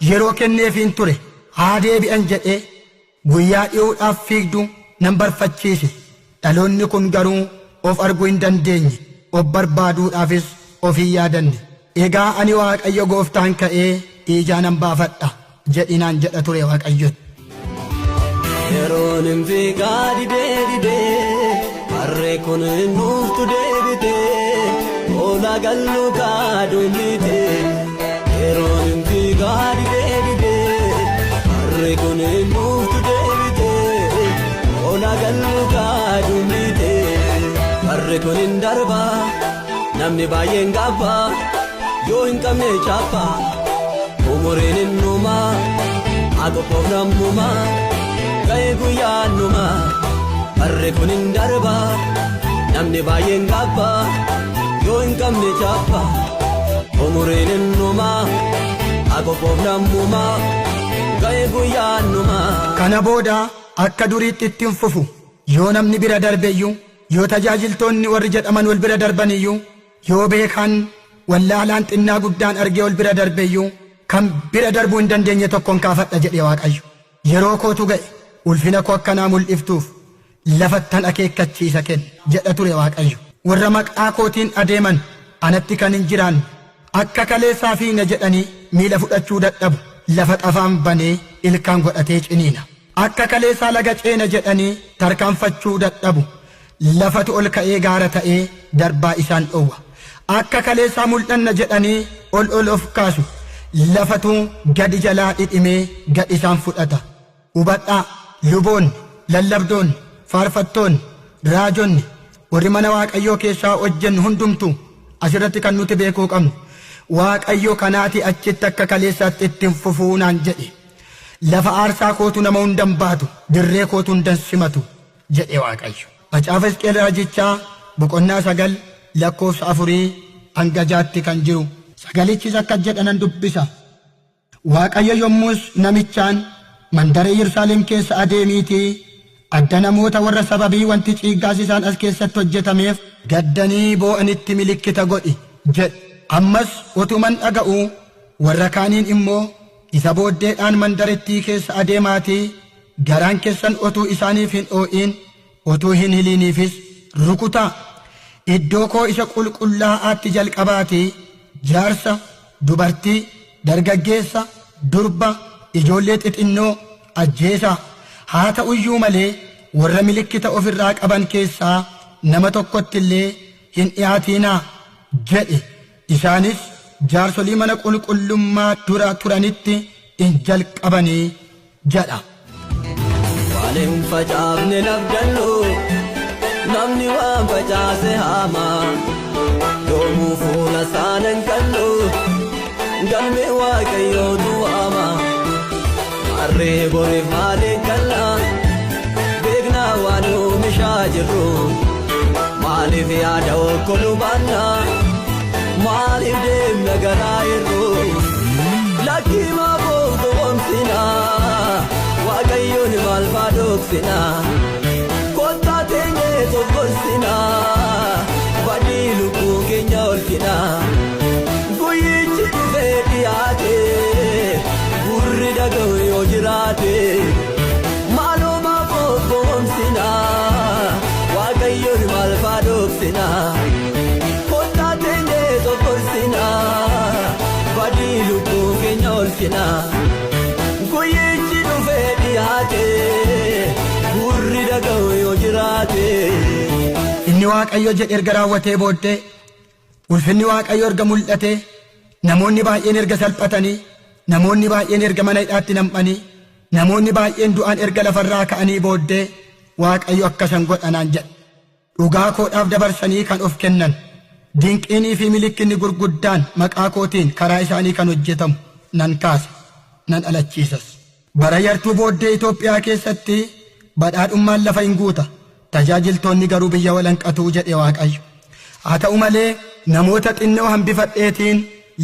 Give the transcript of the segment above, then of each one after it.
yeroo kenneefiin ture. Haa deebi'an jedhee guyyaa dhi'uudhaaf fiigdu nan barfachiise. Dhaloonni kun garuu of arguu hin dandeenye, of barbaaduudhaafis of hin yaadanne. Egaa ani Waaqayyo gooftaan ka'ee ijaa nan baafadha jedhi naan jedha ture Waaqayyo. Yeroon hin fiigaa didee didee harree kun hin dhuftu deebitee hoolaa gallu kaaduunite. Yeroon hin fiigaa didee didee harree kun hin dhuftu deebitee hoolaa gallu kaaduunite. Harree kun hin darbaa namni baay'een gaabbaa yoo hin qabne chaappaa umuriin hin dhumaa haa nammumaa. Ga'ee guyyaa numaa barri kun hin darbaa namni baay'een gaabbaa yoo hin qabne chaappaa umuriin hin dhumaa haa nammumaa ga'ee guyyaa numaa. Kana booda akka duriitti itti hin fufu. Yoo namni bira darbe iyyuu, yoo tajaajiltoonni warri jedhaman wal bira darban iyyuu, yoo beekaan wallaalaan xinnaa guddaan argee wal bira darbe iyyuu, kan bira darbuu hin dandeenye tokkoon kaafadha jedhe Waaqayyo. Yeroo kootu ga'e, ulfina koo akkanaa mul'iftuuf lafattan akeekkachiisa kenna jedha ture Waaqayyo. Warra maqaa kootiin adeeman anatti kan hin jiraanne akka kaleessaa fiigna jedhanii miila fudhachuu dadhabu lafa xafaan banee ilkaan godhatee ciniina. Akka kaleessaa laga ceena jedhanii tarkaanfachuu dadhabu lafatu ol ka'ee gaara ta'ee darbaa isaan dhowwa. Akka kaleessaa mul'anna jedhanii ol ol of kaasu lafatu gadi jalaa dhidhimee gad isaan fudhata. Hubadhaa, luboonni, lallabdoonni, faarfattoonni, raajonni, warri mana Waaqayyoo keessaa hojjennu hundumtuu asirratti kan nuti beekuu qabnu Waaqayyo kanaati achitti akka kaleessaatti ittiin fufuu naan jedhe. Lafa aarsaa kootu nama hundan baatu, dirree kootu hundan simatu jedhe Waaqayyo. Macaafa Hisqeel raajichaa boqonnaa 9 lakkoofsa 4 hanga 6tti kan jiru. Sagalichis akkas jedha nan dubbisa. Waaqayyo yommus namichaan, Mandara Yerusaalem keessa adeemiitii adda namoota warra sababii wanti ciiggaasisaan as keessatti hojjetameef gaddanii boo'anitti milikkita godhi jedhe. Ammas utuman dhaga'uu warra kaaniin immoo, Isa booddeedhaan mandarittii keessa adeemaatii garaan keessan utuu isaaniif hin oo'in, utuu hin hiliiniifis rukutaa! Iddoo koo isa qulqullaa'aatti jalqabaatii jaarsa, dubartii, dargaggeessa, durba, ijoollee xixinnoo ajjeesaa! Haa ta'u iyyuu malee warra milikkita of irraa qaban keessaa nama tokkotti illee hin dhi'aatinaa! jedhe. Isaanis jaarsolii mana qulqullummaa dura turanitti in jalqabanii jedha. Waan hin facaafne labdallu namni waan facaase haama yoomuu fuula saanan kallu galmee Waaqayyootu waama harree boriif maaliin kalla beeknaa waan oomishaa jirru maaliif yaada okkoluu baanna maaliif deemna garaa irru lakkii maafoof gowwoomsina Waaqayyoon maal faa dhoksina kottaa teenyee tokkorsina badii lubbuu keenya olchina guyyichi dhufee dhiyaate gurri dhaga'u yoo jiraate maaloo maafoof gowwoomsina Waaqayyoon maal faa dhoksina kottaa teenyee tokkorsina badii lubbuu keenya olchina guyyichi dhufee dhiyaate gurri dhaga'u yoo jiraate. Inni Waaqayyo jedhe erga raawwatee booddee, ulfinni Waaqayyo erga mul'atee, namoonni baay'een erga salphatanii, namoonni baay'een erga mana hidhaatti nam'anii, namoonni baay'een du'an erga lafarraa ka'anii booddee Waaqayyo akkasan godha naan jedhe. Dhugaa koodhaaf dabarsanii kan of kennan, dinqiinii fi milikkinni gurguddaan maqaa kootiin karaa isaanii kan hojjetamu nan kaasa, nan dhalachiisas. Bara yartuu booddee Itoophiyaa keessatti badhaadhummaan lafa hin guuta, tajaajiltoonni garuu biyya walanqatuu jedhe Waaqayyo. Haa ta'u malee namoota xinnoo hambifadheetiin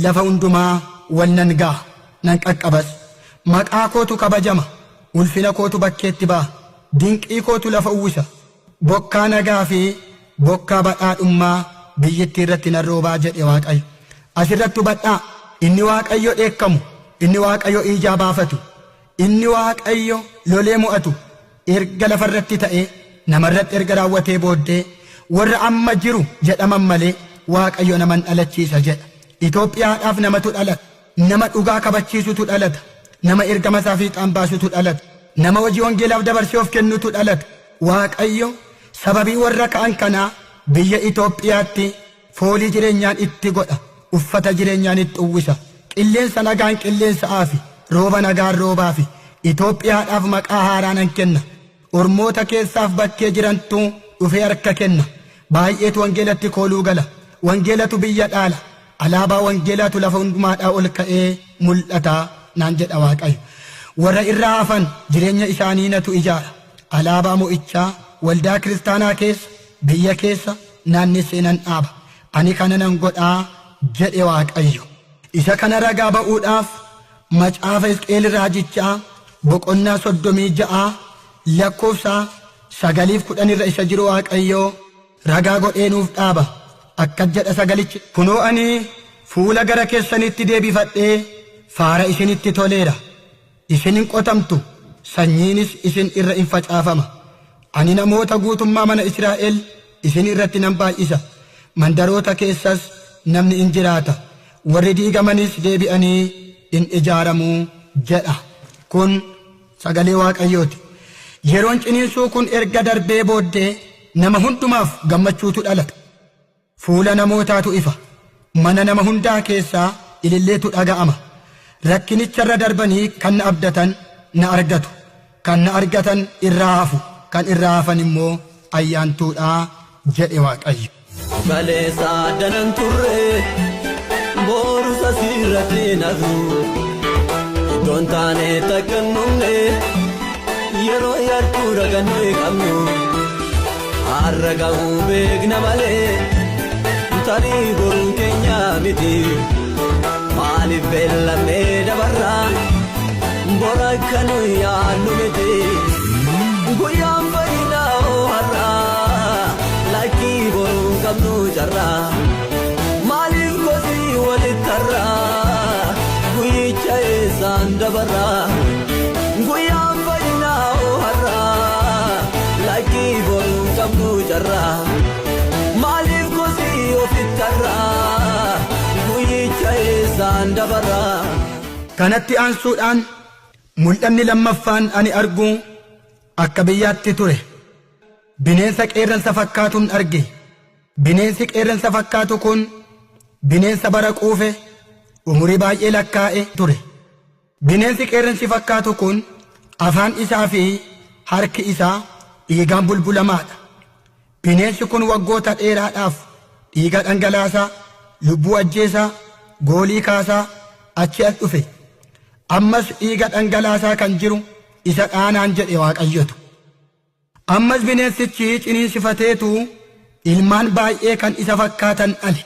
lafa hundumaa wal nan ga'a, nan qaqqabas. Maqaa kootu kabajama, ulfina kootu bakkeetti ba'a, dinqii kootu lafa uwwisa. Bokkaa nagaa fi bokkaa badhaadhummaa biyyittii irratti nan roobaa jedhe Waaqayyo. Asirratti hubadhaa, inni Waaqayyo dheekkamu, Inni Waaqayyo ijaa baafatu, inni Waaqayyo lolee mo'atu erga lafarratti ta'ee namarratti erga raawwatee booddee warra amma jiru jedhaman malee Waaqayyo naman dhalachiisa jedha. Itoophiyaadhaaf namatu dhalata. Nama dhugaa kabachiisutu dhalata. Nama ergama isaa fiixaan baasutu dhalata. Nama hojii wangeelaaf dabarsee of kennutu dhalata. Waaqayyo sababii warra ka'an kanaa biyya Itoophiyaatti foolii jireenyaan itti godha. Uffata jireenyaan itti uwwisa. Qilleensa nagaan qilleensa'aafi rooba nagaan roobaafi Itoophiyaadhaaf maqaa haaraa nan kenna. Ormoota keessaaf bakkee jirantu dhufee harka kenna. Baay'eetu wangeelatti kooluu gala. Wangeelatu biyya dhaala. Alaabaa wangeelaatu lafa hundumaadhaa ol ka'ee mul'ata naan jedha Waaqayyo. Warra irraa hafan jireenya isaanii natu ijaara. Alaabaa mo'ichaa waldaa kiristaanaa keessa biyya keessa naannessee nan dhaaba. Ani kana nan godhaa jedhe Waaqayyo. Isa kana ragaa ba'uudhaaf macaafa Hisqeel raajichaa boqonnaa 36 lakkoofsa 9 fi 10 irra isa jiru Waaqayyo ragaa godhee nuuf dhaaba. Akkas jedha sagalichi. Kunoo ani fuula gara keessanitti deebifadhee faara isinitti toleera. Isin hin qotamtu, sanyiinis isin irra hin facaafama. Ani namoota guutummaa mana Israa'el isin irratti nan baay'isa. Mandaroota keessas namni in jiraata. Warri diigamanis deebi'anii in ijaaramuu jedha. Kun sagalee Waaqayyooti. Yeroon ciniinsuu kun erga darbee booddee nama hundumaaf gammachuutu dhalata. Fuula namootaatu ifa. Mana nama hundaa keessaa ililleetu dhaga'ama. Rakkinicharra darbanii kan na abdatan na argatu. Kan na argatan irraa hafu. Kan irraa hafan immoo ayyaantuudhaa jedhe Waaqayyo. Kaleessa danan turre borusa sirratti nafu iddoon taane takka hin yeroo yartuu ragannu qabnu har'a ga'uu beekna malee tarii boruun keenya miti maaliif beellamnee dabarraa bora akka nu yaadnu miti guyyaan fayyinaa hoo har'a lakkii boruun qabnu carraa maaliif kosii walitti har'aa guyyicha eessaan dabarraa guyyaan fayyinaa hoo har'a lakkii boruun qabnu carraa maaliif kosii ofitti har'aa guyyicha eessaan dabarraa. Kanatti aansuudhaan mul'anni lammaffaan ani argu akka biyyaatti ture. Bineensa qeerransa fakkaatuun arge. Bineensi qeerransa fakkaatu kun bineensa bara quufe umurii baay'ee lakkaa'e ture. Bineensi qeerransi fakkaatu kun afaan isaa fi harki isaa dhiigaan bulbulamaadha. Bineensi kun waggoota dheeraadhaaf dhiiga dhangalaasaa, lubbuu ajjeesaa, goolii kaasaa achi as dhufe. Ammas dhiiga dhangalaasaa kan jiru isa dhaanaan jedhe Waaqayyotu. Ammas bineensichi ciniinsifateetu ilmaan baay'ee kan isa fakkaatan dhale.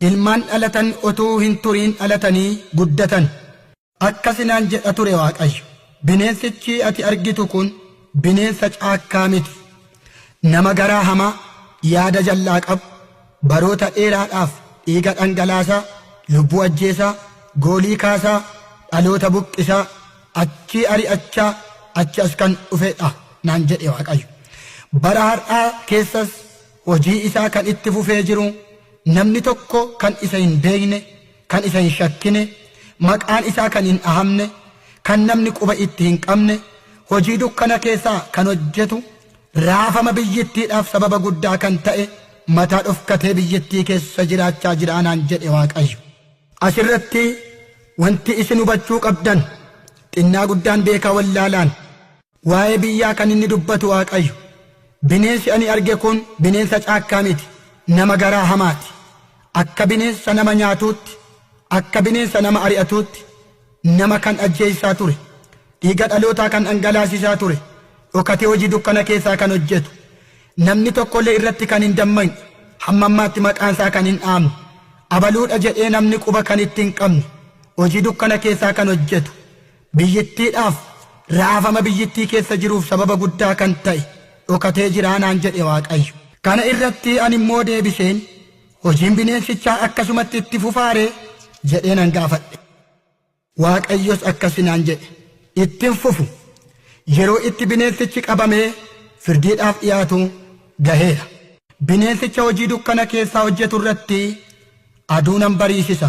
Ilmaan dhalatan otuu hin turiin dhalatanii guddatan. Akkasinaan jedha ture Waaqayyo. Bineensichi ati argitu kun bineensa caakkaa miti. Nama garaa hamaa yaada jallaa qabu baroota dheeraadhaaf dhiiga dhangalaasaa, lubbuu ajjeesaa, goolii kaasaa, dhaloota buqqisaa, achii ari'achaa achi as kan dhufedha naan jedhe Waaqayyo. Bara har'aa keessas hojii isaa kan itti fufee jiru namni tokko kan isa hin beekne, kan isa hin shakkine, maqaan isaa kan hin dhahamne, kan namni quba itti hin qabne, hojii dukkana keessaa kan hojjetu, raafama biyyittiidhaaf sababa guddaa kan ta'e mataa dhofkatee biyyittii keessa jiraachaa jira naan jedhe Waaqayyo. Asirratti wanti isin hubachuu qabdan xinnaa guddaan beekaa wallaalaan waa'ee biyyaa kan inni dubbatu Waaqayyo. Bineensi ani arge kun bineensa caakkaa miti, nama garaa hamaati. Akka bineensa nama nyaatuutti, akka bineensa nama ari'atuutti, nama kan ajjeessaa ture, dhiiga dhalootaa kan dhangalaasisaa ture, dhokatee hojii dukkana keessaa kan hojjetu, namni tokkollee irratti kan hin dammaqne, hamma ammaatti maqaan isaa kan hin dhaamne, abaluudha jedhee namni quba kan itti hin qabne, hojii dukkana keessaa kan hojjetu, biyyittiidhaaf raafama biyyittii keessa jiruuf sababa guddaa kan ta'e dhokatee jira naan jedhe Waaqayyo. Kana irratti ani immoo deebiseen hojiin bineensichaa akkasumatti itti fufaaree jedhee nan gaafadhe. Waaqayyos akkas naan jedhe. Ittiin fufu yeroo itti bineensichi qabamee firdiidhaaf dhiyaatu gaheera. Bineensicha hojii dukkana keessaa hojjetu irratti aduu nan bariisisa,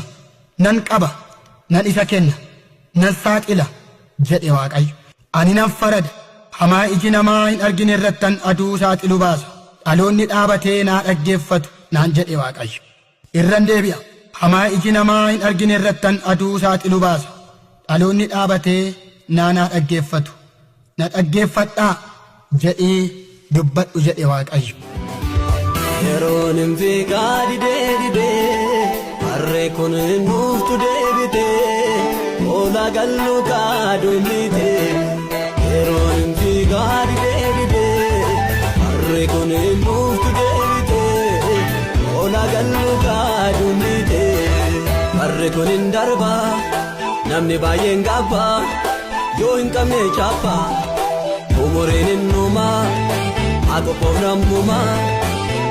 nan qaba, nan isa kenna, nan saaxila jedhe Waaqayyo. Ani nan farada, hamaa iji namaa hin argine irrattan aduu saaxilu baasa. Dhaloonni dhaabatee naa dhaggeeffatu naan jedhe Waaqayyo. Irran deebi'a. Hamaa iji namaa hin argine irrattan aduu saaxilu baasa. Dhaloonni dhaabatee naa dhaggeeffatu. Na dhaggeeffadhaa jedhii dubbadhu jedhe Waaqayyo. Yeroon hin fiigaa didee didee harree kun hin dhuftu deebitee oola gallu kaadullite. Yeroon hin fiigaa didee didee harree kun hin dhuftu deebitee oola gallu kaadullite. Harree kun hin darba namni baay'een gaabba yoo hin qabne chaappaa umuriin hin dhumaa haa qophoof nammumaa.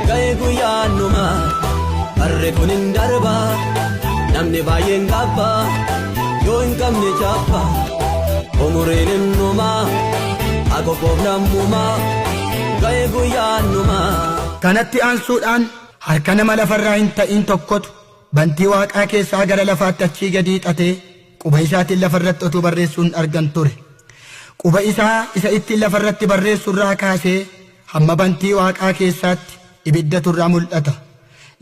Ga'ee guyyaan dhumaa barri kun hin darba namni baay'een gaabba yoo hin qabne chaappaa umuriin hin dhumaa haa qophoof nammumaa ga'ee guyyaan dhumaa. Kanatti aansuudhaan harka nama lafarraa hin ta'in tokkotu bantii waaqaa keessaa gara lafaatti achii gadi hiixatee quba isaatiin lafarratti otuu barreessuun argan ture. Quba isaa isa ittiin lafarratti barreessu irraa kaasee hamma bantii waaqaa keessaatti ibiddatu irraa mul'ata.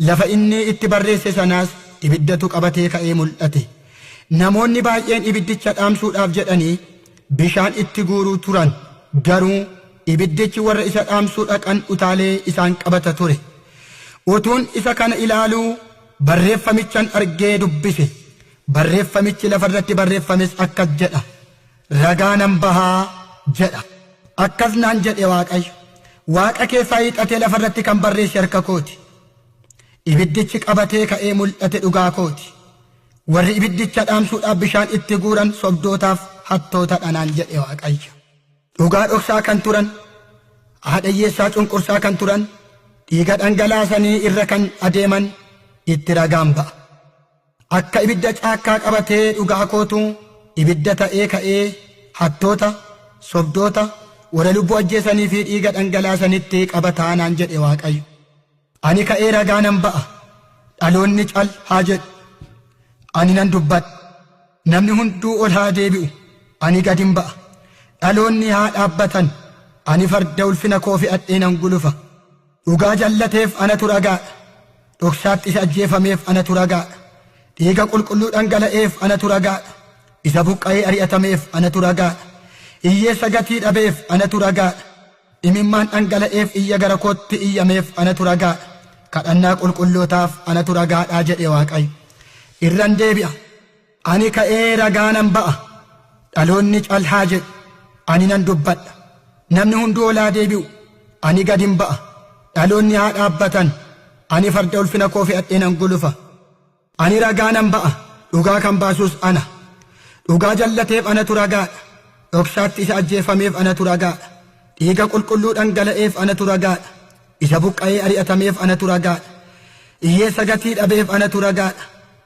Lafa inni itti barreesse sanaas ibiddatu qabatee ka'ee mul'ate. Namoonni baay'een ibiddicha dhaamsuudhaaf jedhanii bishaan itti guuruu turan. Garuu ibiddichi warra isa dhaamsuu dhaqan utaalee isaan qabata ture. Utuun isa kana ilaaluu barreeffamichan argee dubbise. Barreeffamichi lafarratti barreeffames akkas jedha. Ragaa nan bahaa jedha. Akkas naan jedhe Waaqayyo. Waaqa keessaa hiixatee lafarratti kan barreesse harka kooti. Ibiddichi qabatee ka'ee mul'ate dhugaa kooti. Warri ibiddicha dhaamsuudhaaf bishaan itti guuran sobdootaaf hattoota naan jedhe Waaqayyo. Dhugaa dhoksaa kan turan, haadha hiyyeessaa cunqursaa kan turan, dhiiga dhangalaasanii irra kan adeeman itti ragaan ba'a. Akka ibidda caakkaa qabatee dhugaa kootu ibidda ta'ee ka'ee hattoota, sobdoota, warra lubbuu ajjeesanii fi dhiiga dhangalaasanitti qabataa naan jedhe Waaqayyo. Ani ka'ee ragaa nan ba'a. Dhaloonni cal haa jedhu. Ani nan dubbadha. Namni hunduu ol haa deebi'u. Ani gadin ba'a. Dhaloonni haa dhaabbatan. Ani farda ulfina koo fe'adhee nan gulufa. Dhugaa jallateef anatu ragaadha. Dhoksaatti isa ajjeefameef anatu ragaadha. Dhiiga qulqulluu dhangala'eef anatu ragaadha. Isa buqqa'ee ari'atameef anatu ragaadha. Hiyyeessa gatii dhabeef anatu ragaadha. Imimmaan dhangala'eef iyya gara kootti iyyameef anatu ragaadha. Kadhannaa qulqullootaaf anatu ragaadhaa jedhe Waaqayyo. Irran deebi'a. Ani ka'ee ragaa nan ba'a. Dhaloonni cal haa jedhu. Ani nan dubbadha. Namni hunduu ol haa deebi'u. Ani gadin ba'a. Dhaloonni haa dhaabbatan. Ani farda ulfina koo fe'adhee nan gulufa. Ani ragaa nan ba'a. Dhugaa kan baasus ana. Dhugaa jallateef anatu ragaadha. Dhoksaatti isa ajjeefameef anatu ragaadha. Dhiiga qulqulluu dhangala'eef anatu ragaadha. Isa buqqa'ee ari'atameef anatu ragaadha. Hiyyeessa gatii dhabeef anatu ragaadha.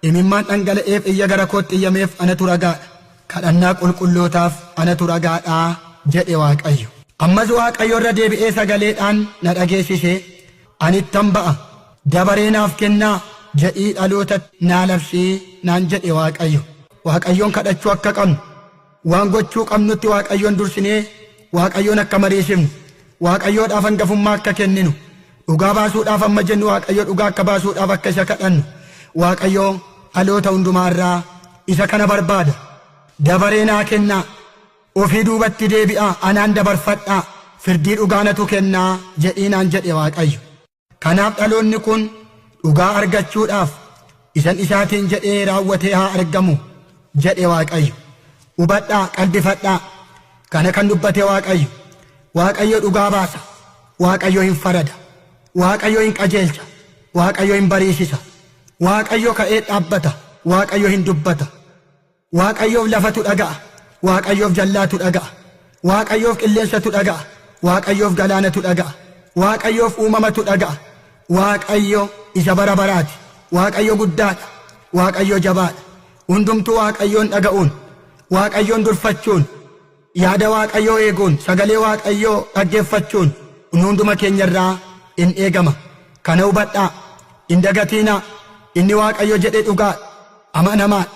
Imimmaan dhangala'eef iyya gara kootti iyyameef anatu ragaadha. Kadhannaa qulqullootaaf anatu ragaadhaa jedhe Waaqayyo. Ammas Waaqayyo irra deebi'ee sagaleedhaan na dhageessise. Ani ittan ba'a. Dabaree naaf kennaa jedhii dhaloota naa labsii naan jedhe Waaqayyo. Waaqayyoon kadhachuu akka qabnu, waan gochuu qabnutti Waaqayyoon dursinee Waaqayyoon akka mariisifnu, Waaqayyoodhaaf hangafummaa akka kenninu, dhugaa baasuudhaaf amma jennu Waaqayyo dhugaa akka baasuudhaaf akka isa kadhannu, Waaqayyo dhaloota hundumaarraa isa kana barbaada. Dabaree naa kennaa, ofii duubatti deebi'aa, anaan dabarfadhaa, firdii dhugaa natu kennaa jedhii naan jedhe Waaqayyo. Kanaaf dhaloonni kun dhugaa argachuudhaaf isan isaatiin jedhee raawwatee haa argamu jedhe Waaqayyo. Hubadhaa, qalbifadhaa. Kana kan dubbate Waaqayyo. Waaqayyo dhugaa baasa. Waaqayyo hin farada. Waaqayyo hin qajeelcha. Waaqayyo hin bariisisa. Waaqayyo ka'ee dhaabbata. Waaqayyo hin dubbata. Waaqayyoof lafatu dhaga'a. Waaqayyoof jallaatu dhaga'a. Waaqayyoof qilleensatu dhaga'a. Waaqayyoof galaanatu dhaga'a. Waaqayyoof uumamatu dhaga'a. Waaqayyo isa bara baraati. Waaqayyo guddaadha. Waaqayyo jabaadha. Hundumtuu Waaqayyoon dhaga'uun, Waaqayyoon durfachuun, yaada Waaqayyoo eeguun, sagalee Waaqayyoo dhaggeeffachuun nu hunduma keenya irraa in eegama. Kana hubadhaa, hin dagatiinaa, inni Waaqayyo jedhe dhugaa dha, amanamaa dha.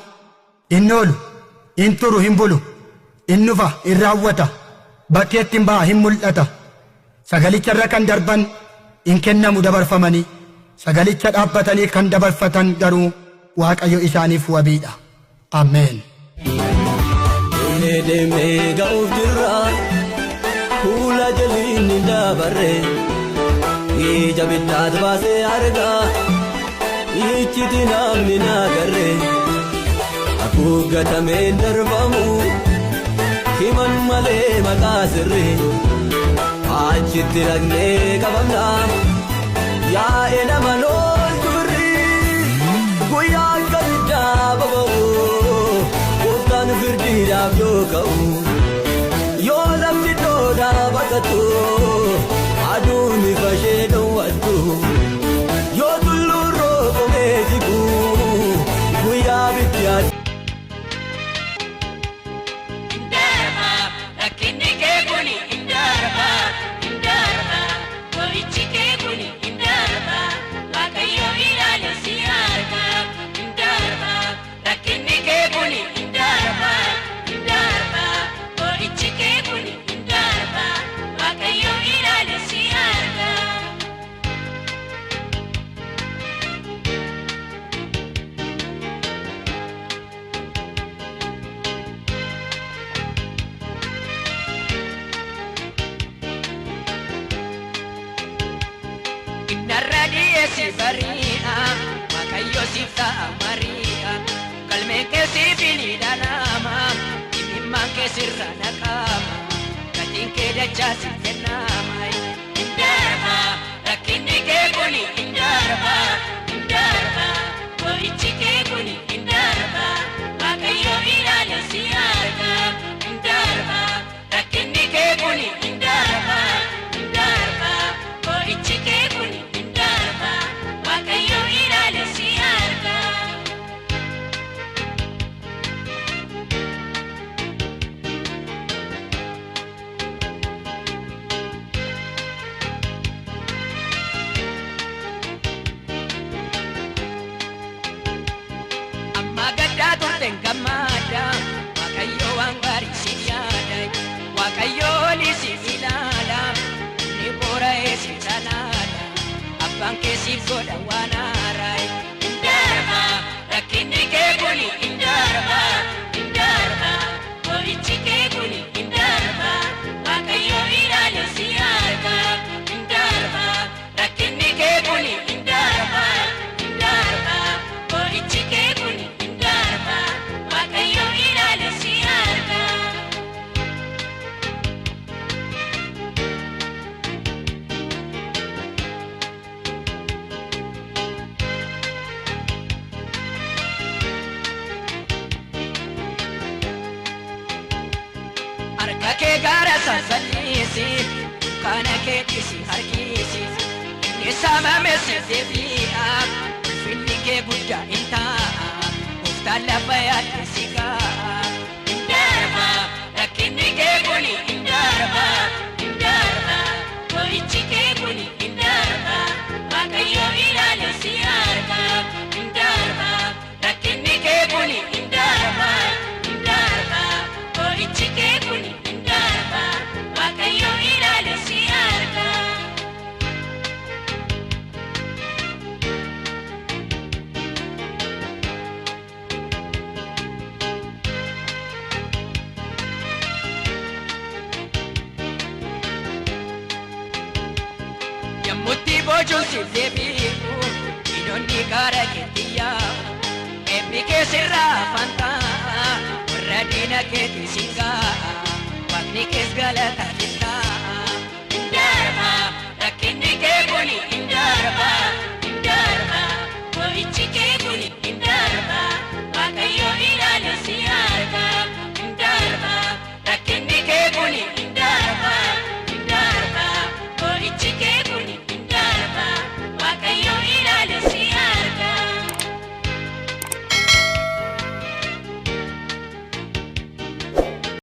Hin oolu, hin turu, hin bulu, in dhufa, in raawwata, bakkeetti in ba'a, hin mul'ata. Sagalicha irra kan darban hin kennamu dabarfamanii, sagalicha dhaabbatanii kan dabarfatan garuu Waaqayyo isaaniif wabii dha. Ameen. Deemnee deemnee ga'uuf jirra fuula jaliin hin dabarre ija biddaat baasee argaa iccitii namni na agarre haguuggatameen darbamu himan malee maqaa sirrii achitti dhaqnee qabamna yaa'ee nama loltu birrii guyyaa akka biddaa boba'u gooftaan firdiidhaaf yoo ka'u yoo lafti iddoodhaa baqattu aduun ifa ishee dhowwattu yoo tulluun roqomee jigu guyyaa biddi Hin darba rakkinni kee kuni hin darba hin darba boo'ichi kee kuni hin darba Waaqayyo ilaale si arga hin darba rakkinni kee kuni hin darba hin darba boo'ichi kee kuni hin darba Waaqayyo ilaale si arga. Innarra dhiyeessi bari'a, Waaqayyo siif ta'a mari'a. Galmeen kee siif hin ilaalama, imimmaan kee sirra naqama. Gatiin kee dachaa siif kennama. Hin darba, rakkinni kee kuni hin darba, hin darba. Boo'ichi kee kuni hin darba, Waaqayyo ilaale si arga. Hin darba, rakkinni kee kuni hin darba, hin darba. Boo'ichi kee kuni hin darba, Waaqayyo ilaale si arga. Amma gaddaa turte hin gammadda, Waaqayyo waan gaarii siif yaada. Waaqayyo olii siif ilaala, inni boora'ee siif dhalaala. Abbaan kee siif godha waan haaraa. Hin darba, rakkinni kee kuni hin darba, hin darba. Boo'ichi kee kuni hin darba, Waaqayyo ilaale si arga. Hin darba, rakkinni kee kuni hin darba, hin darba. Boo'ichi kee kuni hin darba, Waaqayyo ilaale si arga. Harka kee gaara sasalliisi, dunkaana kee dhiisi harkiisi. Inni saamame siif deebi'a, ulfinni kee guddaa in ta'a. Gooftaan lafa yaadde si kaa'a. Hin darba, rakkinni kee kuni hin darba, hin darba. Boo'ichi kee kuni hin darba, Waaqayyo ilaale si arga. Hin darba, rakkinni kee kuni hin darba, hin darba. Boo'ichi kee kuni hin darba, Waaqayyo ilaale si arga. Yommutti boojuun siif deebi'u, diinonni gaara keetti yaa'u. Eebbi kee sirraa afaan ta'a, warra diina keetii siin ga'a. Waaqni kees galata siif ta'a. Hin darba, rakkinni kee kuni